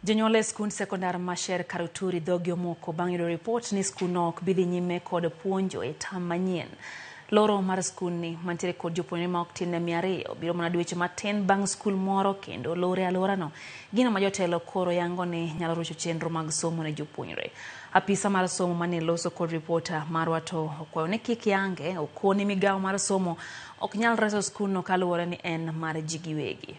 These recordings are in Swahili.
Jonyuol e skund sekondar ma Sher Karuturi dhogi omoko bang' yudo ripot ni skundno ok bi dhi nyime kod puonjo e tam manyien. Loro mar skundni mantiere kod jopuonjre ma ok tin ne 200 biro mana dweche matin bang' skul moro kendo lor e alworano. Gino ma jotelo koro yango ni nyalo rocho chenro mag somo ne jopuonjre. Apisa mar somo mane loso kod ripota marwa to okwayo ni kik yange okoni migawo mar somo ok nyal reso skundno kaluwore ni en mar ji giwegi.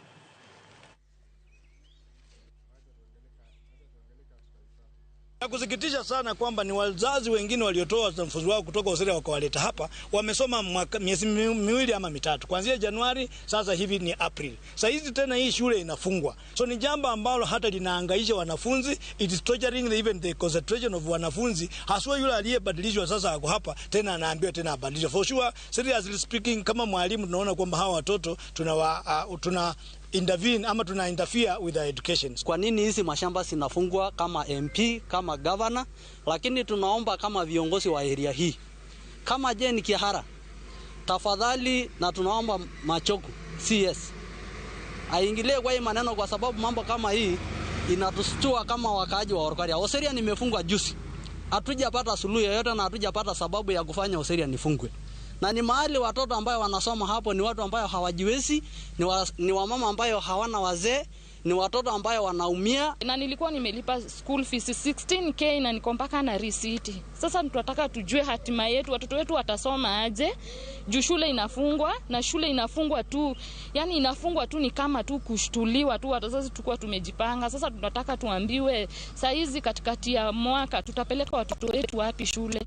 Ya kusikitisha sana kwamba ni wazazi wengine waliotoa wanafunzi wao kutoka Australia wakawaleta hapa, wamesoma miezi miwili ama mitatu kuanzia Januari, sasa hivi ni April. Sasa hizi tena hii shule inafungwa, so ni jambo ambalo hata linahangaisha wanafunzi, it is torturing even the concentration of wanafunzi, haswa yule aliyebadilishwa sasa ako hapa tena anaambiwa tena abadilishwe. For sure, seriously speaking, kama mwalimu tunaona kwamba hawa watoto tuna intervene ama tuna interfere with their education. Kwa nini hizi mashamba zinafungwa kama MP, kama governor? Lakini tunaomba kama viongozi wa area hii, kama Jane Kihara, tafadhali, na tunaomba Machoku CS aingilie kwa hii maneno, kwa sababu mambo kama hii inatustua kama wakaaji wa Olkaria. Oserian nimefungwa juzi, hatujapata suluhu yoyote na hatujapata sababu ya kufanya Oserian ifungwe. Na ni mahali watoto ambayo wanasoma hapo ni watu ambayo hawajiwezi, ni wamama ambayo hawana wazee, ni watoto ambayo wanaumia. Na nilikuwa nimelipa school fees 16K na niko mpaka na receipt. Sasa tunataka tujue hatima yetu, watoto wetu watasoma aje? Juu shule inafungwa, na shule inafungwa tu. Yani inafungwa tu ni kama tu kushtuliwa tu, wazazi tulikuwa tumejipanga. Sasa tunataka tuambiwe saa hizi katikati ya mwaka tutapeleka watoto wetu wapi shule?